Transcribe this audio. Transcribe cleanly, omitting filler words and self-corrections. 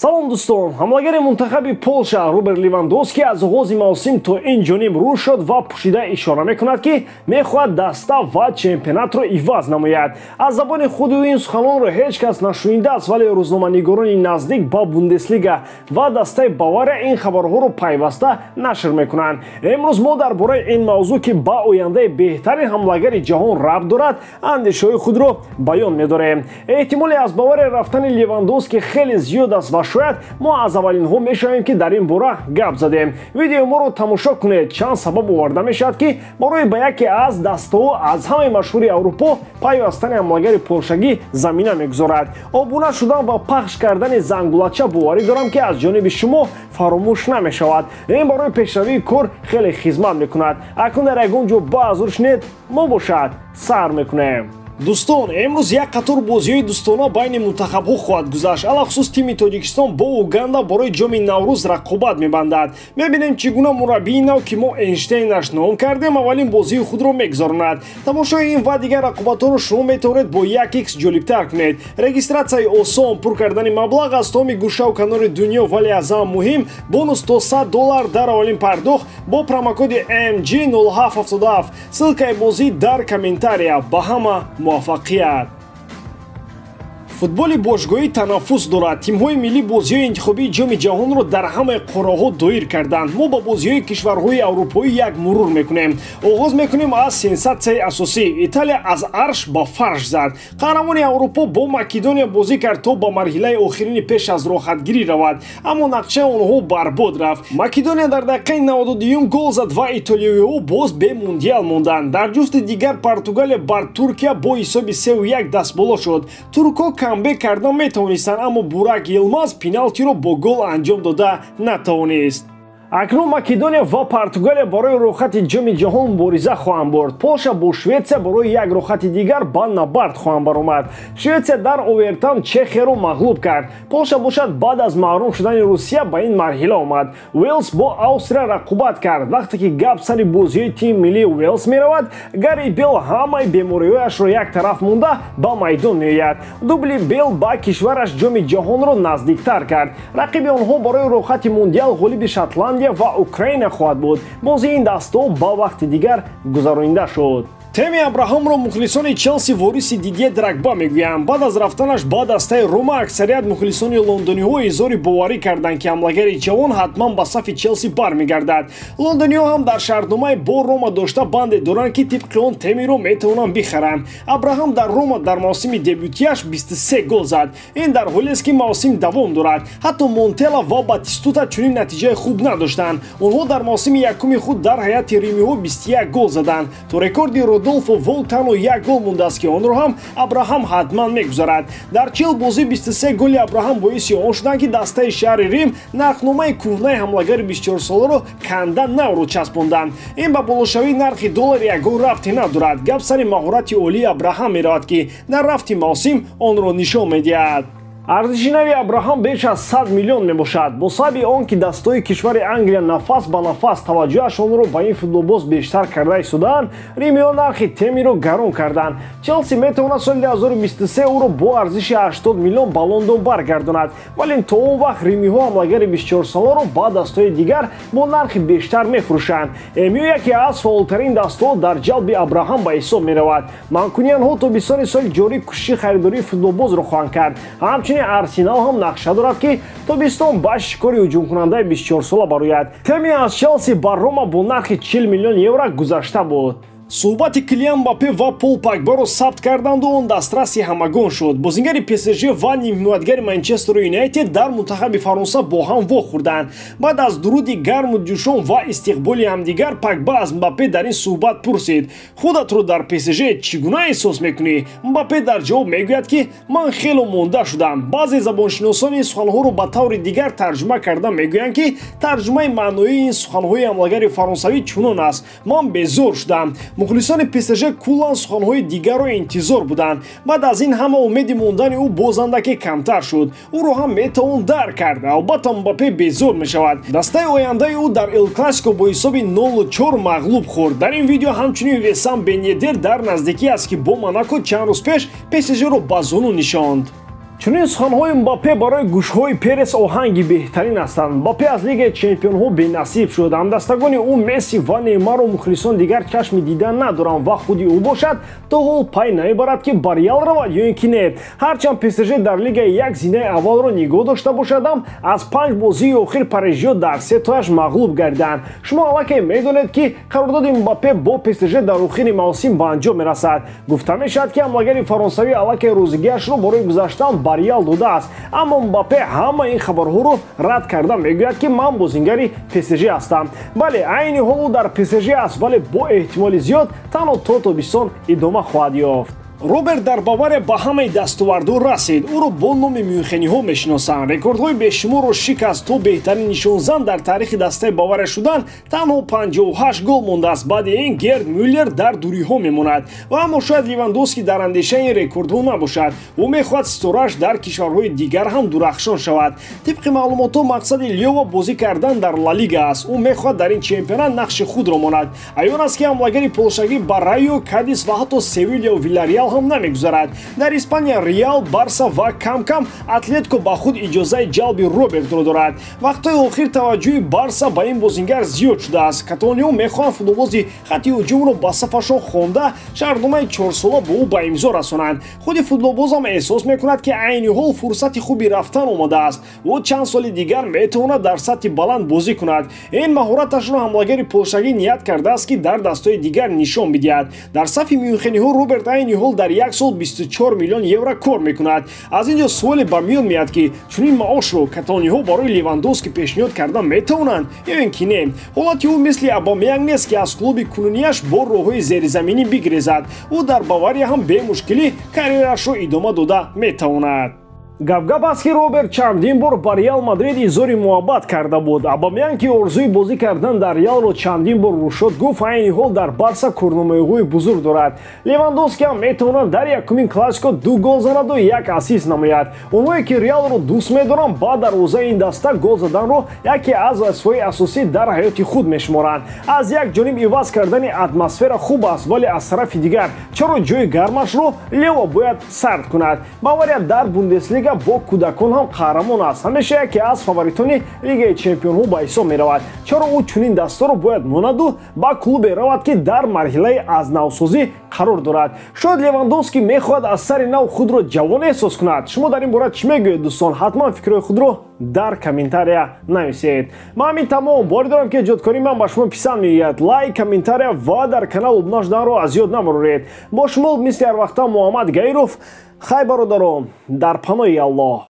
Салом дӯстон, ҳамлагари мунтахаби Полша Роберт Левандовски аз оғози мавсим то ин ҷониб рӯ шуд ва пӯшида ишора мекунад, ки мехоҳад даста ва чемпионатро иваз намояд. Аз забони худи ӯ ин суханонро ҳеҷ кас нашунидааст, вале рӯзноманигорони наздик ба Бундеслига ва дастаи Бавария ин хабарҳоро пайваста нашр мекунанд. Имрӯз мо дар бораи ин мавзӯъ, ки ба ояндаи беҳтарин ҳамлагари ҷаҳон рабт дорад, андешаҳои худро баён медорем. Эҳтимоли аз Бавария рафтани Левандовски хеле зиёд аст ва шояд мо аз аввалинҳо мешавем, ки дар ин бора гап задем. Видеои моро тамошо кунед. Чанд сабаб оварда мешавад, ки барои ба яке аз дастаҳо аз ҳамаи машҳури Аврупо пайвастани ҳамлагари полшагӣ замина мегузорад. Обуна шудан ва пахш кардани зангулача боварӣ дорам, ки аз ҷониби шумо фаромӯш намешавад. Ин барои пешравии кор хеле хизмат мекунад. Акнун дар ягон ҷо баъзур шинед, мо бошад сар мекунем. Дӯстон, имрӯз як қатор бозиҳои дӯстона байни мунтахабҳо хоҳад гузашт. Алахусус тими Тоҷикистон бо Уганда барои ҷоми Наврӯз рақобат мебандад. Мебинем, чӣ гуна мураббии нав, ки мо Эйнштейнаш ном кардем, аввалин бозии худро мегузаронад. Тамошои ин ва дигар рақобатҳоро шумо метавонед бо 1x ҷолибтар кунед. Регистратсияи осон, пур кардани маблағ аз томи гӯшаву канори дунё, вале аз ҳама муҳим бонус то $100 дар аввалин пардохт бо промокоди MG0777. Ссылкаи бозӣ дар комментария. Ба ҳама муваффақият. Футболи бошгоҳӣ танаффус дорад. Тимҳои миллӣ бозиҳои интихобии ҷоми ҷаҳонро дар ҳамаи қораҳо доир карданд. Мо ба бозиҳои кишварҳои аврупоӣ як мурур мекунем. Оғоз мекунем аз сенсатсияи асосӣ. Италия аз арш ба фарш зад. Қаҳрамони Аврупо бо Македония бозӣ кард, то ба марҳилаи охирини пеш аз роҳатгирӣ равад, аммо нақшаи онҳо барбод рафт. Македония дар дақиқаи 92-юм гол зад ва итолиёиҳо боз бе мундиал монданд. Дар ҷуфти дигар Португалия бар Туркия бо ҳисоби 3-1 дастболо шуд. Туркҳо камбек кардан метавонистанд, аммо Бурак Йилмаз пеналтиро бо гол анҷом дода натавонист. Акнун Македония ва Португалия барои рӯхати ҷоми ҷаҳон мубориза хоҳанд бурд. Полша бо Шветсия барои як рӯхати дигар ба набард хоҳанд баромад. Шветсия дар овертайм Чехияро мағлуб кард. Полша бошад баъд аз маҳрум шудани Русия ба ин марҳила омад. Уэлс бо Австрия рақобат кард. Вақте ки гап сари бозиҳои тими миллии Уэлс меравад, Гарри Бел ҳамаи бемориҳояшро як тараф монда ба майдон меояд. Дубли Бел ба кишвараш ҷоми ҷаҳонро наздиктар кард. Рақиби онҳо барои рӯхати мундиал ғолиби Шотландия ва Украина хоҳад буд. Бозии ин дастаҳо ба вақти дигар гузаронида шуд. Теми Абраҳамро мухлисони Челси вориси Дидье Драгба мегӯянд. Баъд аз рафтанаш ба дастаи Рома аксарият мухлисони лондониҳо изҳори боварӣ карданд, ки ҳамлагари ҷавон ҳатман ба сафи Челси бармегардад. Лондониҳо ҳам дар шартномаи бо Рома дошта банде доранд, ки тибқи он Темиро метавонанд бихаранд. Абраҳам дар Рома дар мавсими дебютияш 23 гол зад. Ин дар ҳолест, ки мавсим давом дорад. Ҳатто Монтела ва Батистута чунин натиҷаи хуб надоштанд. Онҳо дар мавсими якуми худ дар ҳайати римиҳо 21 гол заданд. То рекорди Родолфо Вол танҳо як гол мондааст, ки онро ҳам Абраҳам ҳатман мегузарад. Дар 40 бозӣ 23 голи Абраҳам боиси он шуданд, ки дастаи шаҳри Рим нархномаи кӯҳнаи ҳамлагари 24-соларо канда навро часпонданд. Ин ба болошавии нархи доллар ягон рабте надорад. Гап сари маҳорати олии Абраҳам меравад, ки дар рафти мавсим онро нишон медиҳад. Арзиши нави Абраҳам беш аз 100 миллион мебошад. Бо сабаби он ки дастаҳои кишвари Англия нафас ба нафас таваҷҷӯҳашонро ба ин футболбоз бештар карда истодаанд, римиҳо нархи Темиро гарон карданд. Челси метавонад соли 2023 ӯро бо арзиши 80 миллион ба Лондон баргардонад, вале то он вақт римиҳо ҳамлагари 24-соларо ба дастаҳои дигар бо нархи бештар мефурӯшанд. МЮ яке аз фаъолтарин дастаҳо дар ҷалби Абраҳам ба ҳисоб меравад. Манкуниянҳо тобистони соли ҷорӣ кӯшиши харидории футболбозро хоҳанд кард. Ҳамчунин Арсенал ҳам нақша дорад, ки тобистон ба шикори ҳуҷумкунандаи 24-сола барояд. Теми аз Челси ба Рома бо нархи 40 миллион евро гузашта буд. Суҳбати Килиан Мбаппе ва Пол Погбаро сабт карданду он дастраси ҳамагон шуд. Бозингари ПСЖ ва нимҳимоятгари Манчестер Юнайтед дар мунтахаби Фаронса бо ҳам вохӯрданд. Баъд аз дуруди гарму ҷӯшон ва истиқболи ҳамдигар Погба аз Мбаппе дар ин суҳбат пурсид: худатро дар ПСЖ чӣ гуна эҳсос мекунӣ? Мбаппе дар ҷавоб мегӯяд, ки ман хело монда шудам. Баъзе забоншиносон ин суханҳоро ба таври дигар тарҷума карда мегӯянд, ки тарҷумаи маъноии ин суханҳои ҳамлагари фаронсавӣ чунон аст: ман безор шудам. Мухлисони ПСЖ куллан суханҳои дигарро интизор буданд. Баъд аз ин ҳама умеди мондани ӯ бозандаке камтар шуд. Ӯро ҳам метавон дарк кард. Албатта Мбаппе безор мешавад. Дастаи ояндаи ӯ дар Эл Классико бо ҳисоби 0-4 мағлуб хӯрд. Дар ин видео ҳамчунин Весам Бен Йеддер дар наздикӣ аст, ки бо Монако чанд рӯз пеш ПСЖ-ро ба зону нишонд. Чунин суханҳои Мбаппе барои гӯшҳои Перес оҳанги беҳтарин ҳастанд. Мбаппе аз Лигаи чемпионҳо бенасиб шуд. Ҳамдастагони ӯ Месси ва Неймарро мухлисон дигар чашми дида надоранд ва худи ӯ бошад то ҳол пай намебарад, ки ба Реал равад ё ин ки не. Ҳарчанд ПСЖ дар лигаи як зинаи аввалро нигоҳ дошта бошадам, аз 5 бозии охир парижиё дар 3 тояш мағлуб гардиданд. Шумо аллакай медонед, ки қарордоди Мбаппе бо ПСЖ дар охири мавсим ба анҷом мерасад. Гуфта мешавад, ки ҳамлагари фаронсавӣ аллакай розигиашро барои гузаштан ба Реал додааст. Аммо Мбаппе ҳама ин хабарҳоро рад карда мегӯяд, ки ман бозингари ПСЖ ҳастам. Бале, айни ҳол ӯ дар ПСЖ аст, вале бо эҳтимоли зиёд танҳо то тобистон идома хоҳад ёфт. Роберт дар Бавария ба ҳамаи дастовардҳо расид. Ӯро бо номи мюнхениҳо мешиносанд. Рекордҳои бешуморро шикаст. То беҳтарин нишонзан дар таърихи дастаи Бавария шудан танҳо 58 гол мондааст. Баъди ин Герд Мюллер дар дуриҳо мемонад. Ва аммо шояд Левандовски дар андешаи ин рекордҳо набошад. Ӯ мехоҳад ситорааш дар кишварҳои дигар ҳам дурахшон шавад. Тибқи маълумотҳо, мақсади Лева бозӣ кардан дар Ла Лига аст. Ӯ мехоҳад дар ин чемпионат нақши худро монад. Аён аст, ки ҳамлагари полшагӣ ба Райо, Кадис ва ҳатто Севилияу Вилареал ҳам намегузарад. Дар Испания Реал, Барса ва кам-кам Атлетико ба худ иҷозаи ҷалби Робертро дорад. Вақтҳои охир таваҷҷӯҳи Барса ба ин бозингар зиёд шудааст. Каталониҳо мехоҳанд футболбози хатти ҳуҷумро ба сафашон хонда шартномаи 4сола бо ӯ ба имзо расонанд. Худи футболбозам эҳсос мекунад, ки айни ҳол фурсати хуби рафтан омадааст. Ӯ чанд соли дигар метавонад дар сатҳи баланд бозӣ кунад. Ин маҳораташро ҳамлагари полшагӣ ният кардааст, ки дар дастҳои дигар нишон бидиҳад. Дар сафи мюнхениҳо Роберт айни ҳол дар як сол 24 миллион евро кор мекунад. Аз ин ҷо суоле ба миён меяд, ки чунин маошро каталониҳо барои Левандовски пешниҳод карда метавонанд ё ин ки не. Ҳолати ӯ мисли Абамеянг нест, ки аз клуби кунунияш бо роҳҳои зеризаминӣ бигрезад. Ӯ дар Бавария ҳам бемушкилӣ карьерашро идома дода метавонад. Гапгап аст, ки Роберт чандин бор ба Реал Мадрид изҳори муҳаббат карда буд. Абамеянг, ки орзуи бозӣ кардан дар Реалро чандин бор рӯшод, гуфт, айни ҳол дар Барса корномаиҳои бузург дорад. Левандовски ҳам метавонад дар якумин классико 2 гол занаду 1 ассист намояд. Онҳое, ки Реалро дӯст медоранд, ба дарвозаи ин даста гол заданро яке аз вазифаҳои асосӣ дар ҳаёти худ мешуморанд. Аз як ҷониб иваз кардани атмосфера хуб аст, вале аз тарафи дигар чаро ҷои гармашро Лева бояд сард кунад? Бавария дар Бундеслига бо кӯдакон ҳам қаҳрамон аст. Ҳамеша яке аз фаворитони Лигаи чемпионҳо ба ҳисоб меравад. Чаро ӯ чунин дастаро бояд монаду ба клубе равад, ки дар марҳилаи аз навсозӣ қарор дорад? Шояд Левандовски мехоҳад аз сари нав худро ҷавон эҳсос кунад. Шумо дар ин бора чӣ мегӯед, дӯстон? Ҳатман фикрҳои худро дар комментария нависед. Ман ҳамин тамом. Боварӣ дорам, ки эҷодкории ман ба шумо писанд меояд. Лайк, комментария ва дар канал обуна шуданро аз ёд набароред. Бо шумо мисли ҳар вақта Муҳаммад Гаиров. Хай, бародарон, дар паноҳи Аллоҳ.